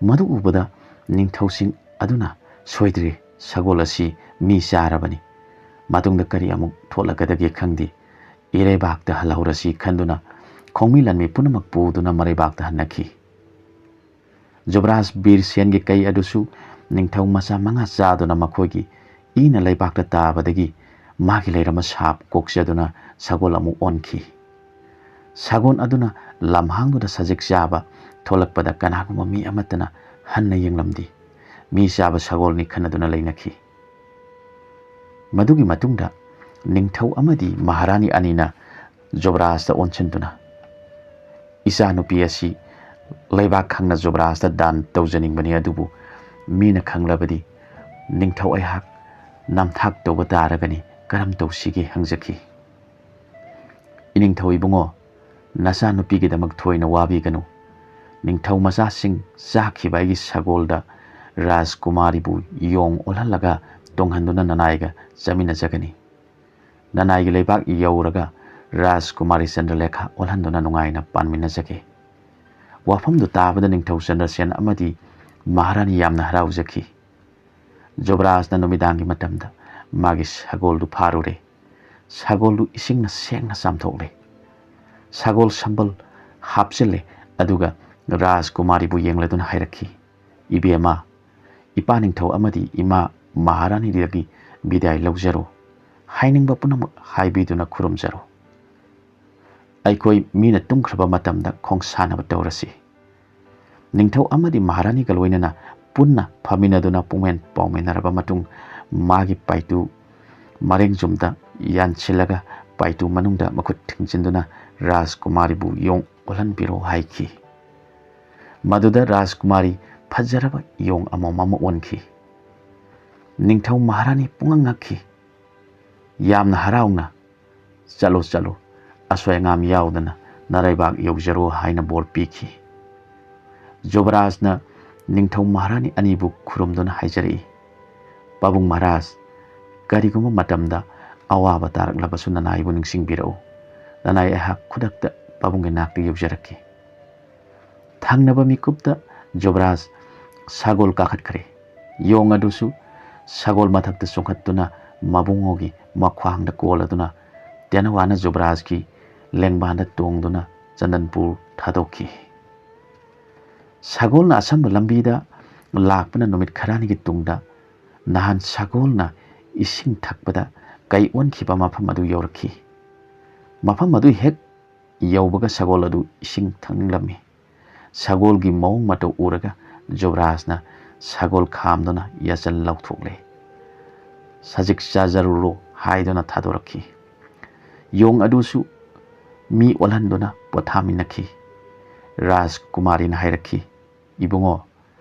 ꯃꯗꯨ ꯎꯕꯗ ꯅꯤꯡꯊꯧꯁꯤꯡ ꯑꯗꯨꯅ "ꯁꯣꯏꯗ꯭ꯔꯦ, ꯁꯒꯣꯜ ꯑꯁꯤ ꯃꯤ ꯆꯥꯔꯕꯅꯤ꯫ ꯃꯇꯨꯡꯗ ꯀꯔꯤ ꯑꯃꯨꯛ ꯊꯣꯛꯂꯛꯀꯗꯒꯦ ꯈꯪꯗꯦ꯫ ꯏꯔꯩꯕꯥꯛꯇ ꯍꯜꯍꯧꯔꯁꯤ" ꯈꯟꯗꯨꯅ ꯈꯣꯡꯃꯤ ꯂꯥꯟꯃꯤ ꯄꯨꯝꯅꯃꯛ ꯄꯨꯗꯨꯅ ꯃꯔꯩꯕꯥꯛꯇ ꯍꯟꯅꯈꯤ꯫ ꯖꯨꯕꯔꯥꯖ ꯕꯤꯔ ꯁꯦꯟꯒꯤ ꯀꯩ ꯑꯗꯨꯁꯨ ꯅꯤꯡꯊꯧ ꯃꯆꯥ ꯃꯉꯥ ꯆꯥꯗꯨꯅ ꯃꯈꯣꯏꯒꯤ ꯏꯅ ꯂꯩꯕꯥꯛꯇ ꯇꯥꯕꯗꯒꯤ ꯃꯥꯒꯤ ꯂꯩꯔꯝꯕ ꯁꯥꯞ ꯀꯣꯛꯆꯗꯨꯅ ꯁꯒꯣꯜ ꯑꯃꯨꯛ ꯑꯣꯟꯈꯤ꯫ ꯁꯒꯣꯜ ꯑꯗꯨꯅ ꯂꯝꯍꯥꯡꯗꯨꯗ ꯁꯖꯤꯛ ꯆꯥꯕ ꯊꯣꯛꯂꯛꯄꯗ ꯀꯅꯥꯒꯨꯝꯕ ꯃꯤ ꯑꯃꯠꯇꯅ ꯍꯟꯅ ꯌꯦꯡꯂꯝꯗꯦ꯫ ꯃꯤ ꯆꯥꯕ ꯁꯒꯣꯜꯅꯤ ꯈꯟꯅꯗꯨꯅ ꯂꯩꯅꯈꯤ꯫ ꯃꯗꯨꯒꯤ ꯃꯇꯨꯡꯗ ꯅꯤꯡꯊꯧ ꯑꯃꯗꯤ ꯃꯍꯥꯔꯥꯅꯤ ꯑꯅꯤꯅ ꯖꯨꯕꯔꯥꯖꯇ ꯑꯣꯟꯁꯤꯟꯗꯨꯅ, "ꯏꯆꯥꯅꯨꯄꯤ ꯑꯁꯤ ꯂꯩꯕꯥꯛ ꯈꯪꯅ ꯖꯨꯕꯔꯥꯖꯇ ꯗꯥꯟ ꯇꯧꯖꯅꯤꯡꯕꯅꯤ, ꯑꯗꯨꯕꯨ ꯃꯤꯅ ꯈꯪꯂꯕꯗꯤ ꯅꯤꯡꯊꯧ ꯑꯩꯍꯥꯛ ꯅꯝꯊꯥꯛ ꯇꯧꯕ ꯇꯥꯔꯒꯅꯤ, ꯀꯔꯝ ꯇꯧꯁꯤꯒꯦ?" ꯍꯪꯖꯈꯤ꯫ "ꯏꯅꯤꯡꯊꯧ ꯏꯕꯨꯡꯉꯣ, ꯅꯆꯥꯅꯨꯄꯤꯒꯤꯗꯃꯛ ꯊꯣꯏꯅ ꯋꯥꯕꯤꯒꯅꯨ꯫ ꯅꯤꯡꯊꯧ ꯃꯆꯥꯁꯤꯡ ꯆꯥꯈꯤꯕ ꯑꯩꯒꯤ ꯁꯒꯣꯜꯗ ꯔꯥꯖꯀꯨꯃꯥꯔꯤꯕꯨ ꯌꯣꯡ ꯑꯣꯜꯍꯜꯂꯒ ꯇꯣꯡꯍꯟꯗꯨꯅ ꯅꯅꯥꯏꯒ ꯆꯥꯃꯤꯟꯅꯖꯒꯅꯤ꯫ ꯅꯅꯥꯏꯒꯤ ꯂꯩꯕꯥꯛ ꯌꯧꯔꯒ ꯔꯥꯖꯀꯨꯃꯥꯔꯤ ꯆꯟꯗ꯭ꯔꯂꯦꯈꯥ ꯑꯣꯜꯍꯟꯗꯨꯅ ꯅꯨꯡꯉꯥꯏꯅ ꯄꯥꯟꯃꯤꯟꯅꯖꯒꯦ꯫" ꯋꯥꯐꯝꯗꯨ ꯇꯥꯕꯗ ꯅꯤꯡꯊꯧ ꯆꯟꯗ꯭ꯔꯁꯦꯟ ꯑꯃꯗꯤ ꯃꯍꯥꯔꯥꯅꯤ ꯌꯥꯝꯅ ꯍꯔꯥꯎꯖꯈꯤ꯫ ꯖꯨꯕꯔꯥꯖꯅ ꯅꯨꯃꯤꯗꯥꯡꯒꯤ ꯃꯇꯝꯗ ꯃꯥꯒꯤ ꯁꯒꯣꯜꯗꯨ ꯐꯥꯔꯨꯔꯦ꯫ ꯁꯒꯣꯜꯗꯨ ꯏꯁꯤꯡꯅ ꯁꯦꯡꯅ ꯆꯥꯝꯊꯣꯛꯂꯦ꯫ ꯁꯒꯣꯜ ꯁꯝꯕꯜ ꯍꯥꯞꯆꯤꯜꯂꯦ꯫ ꯑꯗꯨꯒ ꯔꯥꯖꯀꯨꯃꯥꯔꯤꯕꯨ ꯌꯦꯡꯂꯗꯨꯅ ꯍꯥꯏꯔꯛꯈꯤ, "ꯏꯕꯦꯝꯃ, ꯏꯄꯥ ꯅꯤꯡꯊꯧ ꯑꯃꯗꯤ ꯏꯃꯥ ꯃꯍꯥꯔꯥꯅꯤꯗꯒꯤ ꯕꯤꯗꯥꯏ ꯂꯧꯖꯔꯣ꯫ ꯍꯥꯏꯅꯤꯡꯕ ꯄꯨꯝꯅꯃꯛ ꯍꯥꯏꯕꯤꯗꯨꯅ ꯈꯨꯔꯨꯝꯖꯔꯣ꯫ ꯑꯩꯈꯣꯏ ꯃꯤꯅ ꯇꯨꯝꯈ꯭ꯔꯕ ꯃꯇꯝꯗ ꯈꯣꯡꯁꯥꯟꯅꯕ ꯇꯧꯔꯁꯤ꯫ ꯅꯤꯡꯊꯧ ꯑꯃꯗꯤ ꯃꯍꯥꯔꯥꯅꯤꯒ ꯂꯣꯏꯅꯅ ꯄꯨꯟꯅ ꯐꯝꯃꯤꯟꯅꯗꯨꯅ ꯄꯨꯡꯃꯦꯟ ꯄꯥꯎꯃꯦꯟꯅꯔꯕ ꯃꯇꯨꯡ, ꯃꯥꯒꯤ ꯄꯥꯏꯇꯨ ꯃꯔꯦꯡꯖꯨꯝꯗ ꯌꯥꯟꯁꯤꯜꯂꯒ ꯄꯥꯏꯇꯨ ꯃꯅꯨꯡꯗ ꯃꯈꯨꯠ ꯊꯤꯡꯖꯤꯟꯗꯨꯅ ꯔꯥꯖꯀꯨꯃꯥꯔꯤꯕꯨ ꯌꯣꯡ ꯑꯣꯜꯍꯟꯕꯤꯔꯣ ꯍꯥꯏꯈꯤ꯫ ꯃꯗꯨꯗ ꯔꯥꯖꯀꯨꯃꯥꯔꯤ ꯐꯖꯔꯕ ꯌꯣꯡ ꯑꯃꯃꯝ ꯑꯃ ꯑꯣꯟꯈꯤ꯫ ꯅꯤꯡꯊꯧ ꯃꯍꯥꯔꯥꯅꯤ ꯄꯨꯡꯉꯛ ꯉꯛꯈꯤ꯫ ꯌꯥꯝꯅ ꯍꯔꯥꯎꯅ, "ꯆꯠꯂꯣ, ꯆꯠꯂꯣ, ꯑꯁꯣꯏ ꯑꯉꯥꯝ ꯌꯥꯎꯗꯅ ꯅꯔꯩꯕꯥꯛ ꯌꯧꯖꯔꯣ" ꯍꯥꯏꯅ ꯕꯣꯔ ꯄꯤꯈꯤ꯫ ꯖꯨꯕꯔꯥꯖꯅ ꯅꯤꯡꯊꯧ ꯃꯍꯥꯔꯥꯅꯤ ꯑꯅꯤꯕꯨ ꯈꯨꯔꯨꯝꯗꯨꯅ ꯍꯥꯏꯖꯔꯛꯏ, "ꯄꯥꯕꯨꯡ ꯃꯍꯥꯔꯥꯖ, ꯀꯔꯤꯒꯨꯝꯕ ꯃꯇꯝꯗ ꯑꯋꯥꯕ ꯇꯥꯔꯛꯂꯕꯁꯨ ꯅꯅꯥꯏꯕꯨ ꯅꯤꯡꯁꯤꯡꯕꯤꯔꯛꯎ꯫ ꯅꯅꯥꯏ ꯑꯩꯍꯥꯛ ꯈꯨꯗꯛꯇ ꯄꯥꯕꯨꯡꯒꯤ ꯅꯥꯛꯇ ꯌꯧꯖꯔꯛꯀꯦ"꯫ ꯊꯪꯅꯕ ꯃꯤꯀꯨꯞꯇ ꯖꯨꯕꯔꯥꯖ ꯁꯒꯣꯜ ꯀꯥꯈꯠꯈ꯭ꯔꯦ꯫ ꯌꯣꯡ ꯑꯗꯨꯁꯨ ꯁꯒꯣꯜ ꯃꯊꯛꯇ ꯆꯣꯡꯈꯠꯇꯨꯅ ꯃꯕꯨꯡꯉꯣꯒꯤ ꯃꯈ꯭ꯋꯥꯡꯗ ꯀꯣꯜꯂꯗꯨꯅ ꯇꯦꯅꯋꯥꯅ ꯖꯨꯕꯔꯥꯖꯀꯤ ꯂꯦꯡꯕꯥꯟꯗ ꯇꯣꯡꯗꯨꯅ ꯆꯟꯗꯟꯄꯨꯔ ꯊꯥꯗꯣꯛꯈꯤ꯫ ꯁꯒꯣꯜꯅ ꯑꯁꯝꯕ ꯂꯝꯕꯤꯗ ꯂꯥꯛꯄꯅ ꯅꯨꯃꯤꯠ ꯈꯔꯅꯤꯒꯤ ꯇꯨꯡꯗ ꯅꯍꯥꯟ ꯁꯒꯣꯜꯅ ꯏꯁꯤꯡ ꯊꯛꯄꯗ ꯀꯩ ꯑꯣꯟꯈꯤꯕ ꯃꯐꯝ ꯑꯗꯨ ꯌꯧꯔꯛꯈꯤ꯫ ꯃꯐꯝ ꯑꯗꯨ ꯍꯦꯛ ꯌꯧꯕꯒ ꯁꯒꯣꯜ ꯑꯗꯨ ꯏꯁꯤꯡ ꯊꯛꯅꯤꯡꯂꯝꯃꯤ꯫ ꯁꯒꯣꯜꯒꯤ ꯃꯑꯣꯡ ꯃꯇꯧ ꯎꯔꯒ ꯖꯨꯕꯔꯥꯖꯅ ꯁꯒꯣꯜ ꯈꯥꯝꯗꯨꯅ ꯌꯥꯆꯟ ꯂꯧꯊꯣꯛꯂꯦ꯫ "ꯁꯖꯤꯛ ꯆꯥꯖꯔꯨꯔꯣ" ꯍꯥꯏꯗꯨꯅ ꯊꯥꯗꯣꯔꯛꯈꯤ꯫ ꯌꯣꯡ ꯑꯗꯨꯁꯨ ꯃꯤ ꯑꯣꯜꯍꯟꯗꯨꯅ ꯄꯣꯊꯥꯃꯤꯟꯅꯈꯤ꯫ ꯔꯥꯖꯀꯨꯃꯥꯔꯤꯅ ꯍꯥꯏꯔꯛꯈꯤ, "ꯏꯕꯨꯡꯉꯣ,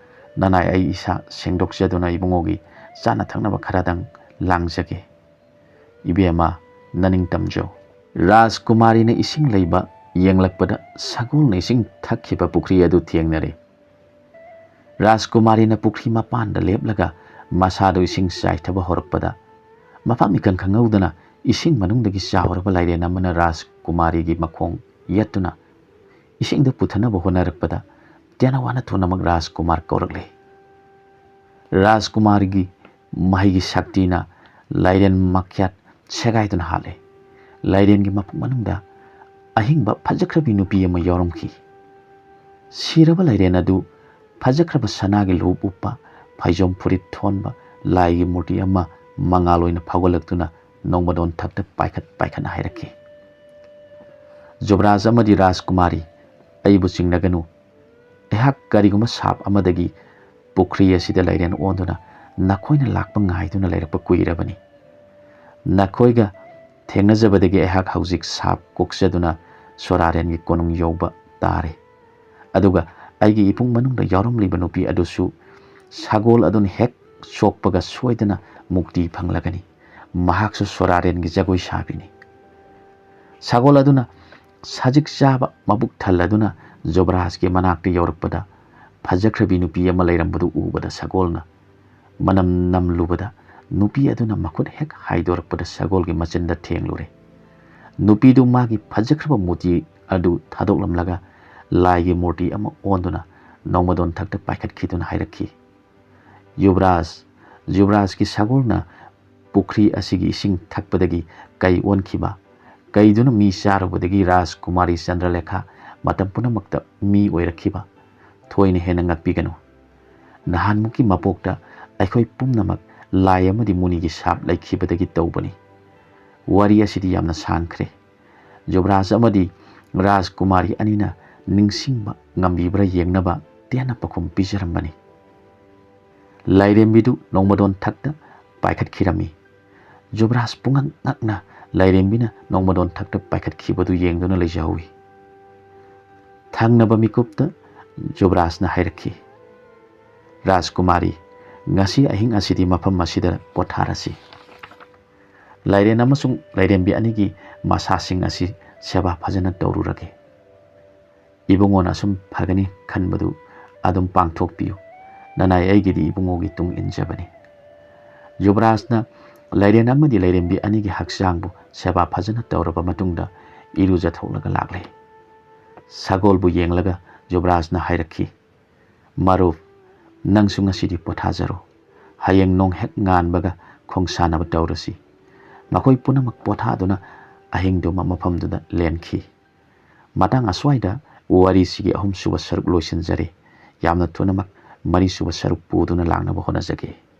ꯅꯅꯥꯏ ꯑꯩ ꯏꯁꯥ ꯁꯦꯡꯗꯣꯛꯆꯗꯨꯅ ꯏꯕꯨꯡꯉꯣꯒꯤ ꯆꯥꯅ ꯊꯛꯅꯕ ꯈꯔꯗꯪ ꯂꯥꯡꯖꯒꯦ꯫ ꯏꯕꯦꯝꯃ, ꯅꯅꯤꯡ ꯇꯝꯖꯧ"꯫ ꯔꯥꯖꯀꯨꯃꯥꯔꯤꯅ ꯏꯁꯤꯡ ꯂꯩꯕ ꯌꯦꯡꯂꯛꯄꯗ ꯁꯒꯣꯜꯅ ꯏꯁꯤꯡ ꯊꯛꯈꯤꯕ ꯄꯨꯈ꯭ꯔꯤ ꯑꯗꯨ ꯊꯦꯡꯅꯔꯦ꯫ ꯔꯥꯖꯀꯨꯃꯥꯔꯤꯅ ꯄꯨꯈ꯭ꯔꯤ ꯃꯄꯥꯟꯗ ꯂꯦꯞꯂꯒ ꯃꯁꯥꯗꯨ ꯏꯁꯤꯡ ꯆꯥꯏꯊꯕ ꯍꯧꯔꯛꯄꯗ, ꯃꯐꯝ ꯏꯈꯪ ꯈꯪꯍꯧꯗꯅ ꯏꯁꯤꯡ ꯃꯅꯨꯡꯗꯒꯤ ꯆꯥꯎꯔꯕ ꯂꯥꯏꯔꯦꯟ ꯑꯃꯅ ꯔꯥꯖꯀꯨꯃꯥꯔꯤꯒꯤ ꯃꯈꯣꯡ ꯌꯦꯠꯇꯨꯅ ꯏꯁꯤꯡꯗ ꯄꯨꯊꯅꯕ ꯍꯣꯠꯅꯔꯛꯄꯗ, ꯇꯦꯅꯋꯥꯅ ꯊꯨꯅꯃꯛ ꯔꯥꯖꯀꯨꯃꯥꯔ ꯀꯧꯔꯛꯂꯦ꯫ ꯔꯥꯖꯀꯨꯃꯥꯔꯒꯤ ꯃꯍꯩꯒꯤ ꯁꯛꯇꯤꯅ ꯂꯥꯏꯔꯦꯟ ꯃꯈ꯭ꯌꯥꯠ ꯁꯦꯒꯥꯏꯗꯨꯅ ꯍꯥꯠꯂꯦ꯫ ꯂꯥꯏꯔꯦꯟꯒꯤ ꯃꯄꯨꯛ ꯃꯅꯨꯡꯗ ꯑꯍꯤꯡꯕ ꯐꯖꯈ꯭ꯔꯕꯤ ꯅꯨꯄꯤ ꯑꯃ ꯌꯥꯎꯔꯝꯈꯤ꯫ ꯁꯤꯔꯕ ꯂꯥꯏꯔꯦꯟ ꯑꯗꯨ ꯐꯖꯈ꯭ꯔꯕ ꯁꯅꯥꯒꯤ ꯂꯨꯍꯨꯞ ꯎꯞꯄ, ꯐꯩꯖꯣꯝ ꯐꯨꯔꯤꯠ ꯊꯣꯟꯕ ꯂꯥꯏꯒꯤ ꯃꯨꯔꯇꯤ ꯑꯃ ꯃꯉꯥꯜ ꯑꯣꯏꯅ ꯐꯥꯎꯒꯠꯂꯛꯇꯨꯅ ꯅꯣꯡꯃꯗꯣꯟ ꯊꯛꯇ ꯄꯥꯏꯈꯠ ꯄꯥꯏꯈꯠꯅ ꯍꯥꯏꯔꯛꯈꯤ, "ꯖꯨꯕꯔꯥꯖ ꯑꯃꯗꯤ ꯔꯥꯖꯀꯨꯃꯥꯔꯤ, ꯑꯩꯕꯨ ꯆꯤꯡꯅꯒꯅꯨ꯫ ꯑꯩꯍꯥꯛ ꯀꯔꯤꯒꯨꯝꯕ ꯁꯥꯞ ꯑꯃꯗꯒꯤ ꯄꯨꯈ꯭ꯔꯤ ꯑꯁꯤꯗ ꯂꯥꯏꯔꯦꯟ ꯑꯣꯟꯗꯨꯅ ꯅꯈꯣꯏꯅ ꯂꯥꯛꯄ ꯉꯥꯏꯗꯨꯅ ꯂꯩꯔꯛꯄ ꯀꯨꯏꯔꯕꯅꯤ꯫ ꯅꯈꯣꯏꯒ ꯊꯦꯡꯅꯖꯕꯗꯒꯤ ꯑꯩꯍꯥꯛ ꯍꯧꯖꯤꯛ ꯁꯥꯞ ꯀꯣꯛꯆꯗꯨꯅ ꯁꯣꯔꯥꯔꯦꯟꯒꯤ ꯀꯣꯅꯨꯡ ꯌꯧꯕ ꯇꯥꯔꯦ꯫ ꯑꯗꯨꯒ ꯑꯩꯒꯤ ꯏꯄꯨꯡ ꯃꯅꯨꯡꯗ ꯌꯥꯎꯔꯝꯂꯤꯕ ꯅꯨꯄꯤ ꯑꯗꯨꯁꯨ ꯁꯒꯣꯜ ꯑꯗꯨꯅ ꯍꯦꯛ ꯁꯣꯛꯄꯒ ꯁꯣꯏꯗꯅ ꯃꯨꯛꯇꯤ ꯐꯪꯂꯒꯅꯤ꯫ ꯃꯍꯥꯛꯁꯨ ꯁꯣꯔꯥꯔꯦꯟꯒꯤ ꯖꯒꯣꯏ ꯁꯥꯕꯤꯅꯤ꯫" ꯁꯒꯣꯜ ꯑꯗꯨꯅ ꯁꯖꯤꯛ ꯆꯥꯕ ꯃꯕꯨꯛ ꯊꯜꯂꯗꯨꯅ ꯖꯨꯕꯔꯥꯖꯀꯤ ꯃꯅꯥꯛꯇ ꯌꯧꯔꯛꯄꯗ, ꯐꯖꯈ꯭ꯔꯕꯤ ꯅꯨꯄꯤ ꯑꯃ ꯂꯩꯔꯝꯕꯗꯨ ꯎꯕꯗ ꯁꯒꯣꯜꯅ ꯃꯅꯝ ꯅꯝꯂꯨꯕꯗ, ꯅꯨꯄꯤ ꯑꯗꯨꯅ ꯃꯈꯨꯠ ꯍꯦꯛ ꯍꯥꯏꯗꯣꯔꯛꯄꯗ ꯁꯒꯣꯜꯒꯤ ꯃꯆꯤꯟꯗ ꯊꯦꯡꯂꯨꯔꯦ꯫ ꯅꯨꯄꯤꯗꯨ ꯃꯥꯒꯤ ꯐꯖꯈ꯭ꯔꯕ ꯃꯨꯔꯇꯤ ꯑꯗꯨ ꯊꯥꯗꯣꯛꯂꯝꯂꯒ ꯂꯥꯏꯒꯤ ꯃꯨꯔꯇꯤ ꯑꯃ ꯑꯣꯟꯗꯨꯅ ꯅꯣꯡꯃꯗꯣꯟ ꯊꯛꯇ ꯄꯥꯏꯈꯠꯈꯤꯗꯨꯅ ꯍꯥꯏꯔꯛꯈꯤ, "ꯌꯨꯕꯔꯥꯖ, ꯌꯨꯕꯔꯥꯖꯀꯤ ꯁꯒꯣꯜꯅ ꯄꯨꯈ꯭ꯔꯤ ꯑꯁꯤꯒꯤ ꯏꯁꯤꯡ ꯊꯛꯄꯗꯒꯤ ꯀꯩ ꯑꯣꯟꯈꯤꯕ, ꯀꯩꯗꯨꯅ ꯃꯤ ꯆꯥꯔꯨꯕꯗꯒꯤ ꯔꯥꯖꯀꯨꯃꯥꯔꯤ ꯆꯟꯗ꯭ꯔꯂꯦꯈꯥ ꯃꯇꯝ ꯄꯨꯝꯅꯃꯛꯇ ꯃꯤ ꯑꯣꯏꯔꯛꯈꯤꯕ, ꯊꯣꯏꯅ ꯍꯦꯟꯅ ꯉꯛꯄꯤꯒꯅꯨ꯫ ꯅꯍꯥꯟꯃꯨꯛꯀꯤ ꯃꯄꯣꯛꯇ ꯑꯩꯈꯣꯏ ꯄꯨꯝꯅꯃꯛ ꯂꯥꯏ ꯑꯃꯗꯤ ꯃꯨꯅꯤꯒꯤ ꯁꯥꯞ ꯂꯩꯈꯤꯕꯗꯒꯤ ꯇꯧꯕꯅꯤ꯫ ꯋꯥꯔꯤ ꯑꯁꯤꯗꯤ ꯌꯥꯝꯅ ꯁꯥꯡꯈ꯭ꯔꯦ꯫ ꯖꯨꯕꯔꯥꯖ ꯑꯃꯗꯤ ꯔꯥꯖꯀꯨꯃꯥꯔꯤ ꯑꯅꯤꯅ ꯅꯤꯡꯁꯤꯡꯕ ꯉꯝꯕꯤꯕ꯭ꯔꯥ ꯌꯦꯡꯅꯕ ꯇꯦꯟꯅ ꯄꯥꯎꯈꯨꯝ ꯄꯤꯖꯔꯝꯕꯅꯤ꯫" ꯂꯥꯏꯔꯦꯝꯕꯤꯗꯨ ꯅꯣꯡꯃꯗꯣꯟ ꯊꯛꯇ ꯄꯥꯏꯈꯠꯈꯤꯔꯝꯃꯤ꯫ ꯖꯨꯕꯔꯥꯖ ꯄꯨꯡꯉꯛ ꯉꯛꯅ ꯂꯥꯏꯔꯦꯝꯕꯤꯅ ꯅꯣꯡꯃꯗꯣꯟ ꯊꯛꯇ ꯄꯥꯏꯈꯠꯈꯤꯕꯗꯨ ꯌꯦꯡꯗꯨꯅ ꯂꯩꯖꯍꯧꯏ꯫ ꯊꯪꯅꯕ ꯃꯤꯀꯨꯞꯇ ꯖꯨꯕꯔꯥꯖꯅ ꯍꯥꯏꯔꯛꯈꯤ, "ꯔꯥꯖꯀꯨꯃꯥꯔꯤ, ꯉꯁꯤ ꯑꯍꯤꯡ ꯑꯁꯤꯗꯤ ꯃꯐꯝ ꯑꯁꯤꯗ ꯄꯣꯊꯥꯔꯁꯤ꯫ ꯂꯥꯏꯔꯦꯟ ꯑꯃꯁꯨꯡ ꯂꯥꯏꯔꯦꯝꯕꯤ ꯑꯅꯤꯒꯤ ꯃꯁꯥꯁꯤꯡ ꯑꯁꯤ ꯁꯦꯕꯥ ꯐꯖꯅ ꯇꯧꯔꯨꯔꯒꯦ꯫ ꯏꯕꯨꯡꯉꯣꯅ ꯑꯁꯨꯝ ꯐꯒꯅꯤ ꯈꯟꯕꯗꯨ ꯑꯗꯨꯝ ꯄꯥꯡꯊꯣꯛꯄꯤꯌꯨ꯫ ꯅꯅꯥꯏ ꯑꯩꯒꯤꯗꯤ ꯏꯕꯨꯡꯉꯣꯒꯤ ꯇꯨꯡ ꯏꯟꯖꯕꯅꯤ꯫" ꯖꯨꯕꯔꯥꯖꯅ ꯂꯥꯏꯔꯦꯟ ꯑꯃꯗꯤ ꯂꯥꯏꯔꯦꯝꯕꯤ ꯑꯅꯤꯒꯤ ꯍꯛꯆꯥꯡꯕꯨ ꯁꯦꯕꯥ ꯐꯖꯅ ꯇꯧꯔꯕ ꯃꯇꯨꯡꯗ ꯏꯔꯨꯖꯊꯣꯛꯂꯒ ꯂꯥꯛꯂꯦ꯫ ꯁꯒꯣꯜꯕꯨ ꯌꯦꯡꯂꯒ ꯖꯨꯕꯔꯥꯖꯅ ꯍꯥꯏꯔꯛꯈꯤ, "ꯃꯔꯨꯞ, ꯅꯪꯁꯨ ꯉꯁꯤꯗꯤ ꯄꯣꯊꯥꯖꯔꯣ꯫ ꯍꯌꯦꯡ ꯅꯣꯡ ꯍꯦꯛ ꯉꯥꯟꯕꯒ ꯈꯣꯡꯁꯥꯟꯅꯕ ꯇꯧꯔꯁꯤ꯫" ꯃꯈꯣꯏ ꯄꯨꯝꯅꯃꯛ ꯄꯣꯊꯥꯗꯨꯅ ꯑꯍꯤꯡꯗꯨꯃ ꯃꯐꯝꯗꯨꯗ ꯂꯦꯟꯈꯤ꯫ ꯃꯇꯥꯡ ꯑꯁ꯭ꯋꯥꯏꯗ ꯋꯥꯔꯤꯁꯤꯒꯤ ꯑꯍꯨꯝꯁꯨꯕ ꯁꯔꯨꯛ ꯂꯣꯏꯁꯤꯟꯖꯔꯦ꯫ ꯌꯥꯝꯅ ꯊꯨꯅꯃꯛ ꯃꯔꯤꯁꯨꯕ ꯁꯔꯨꯛ ꯄꯨꯗꯨꯅ ꯂꯥꯛꯅꯕ ꯍꯣꯠꯅꯖꯒꯦ꯫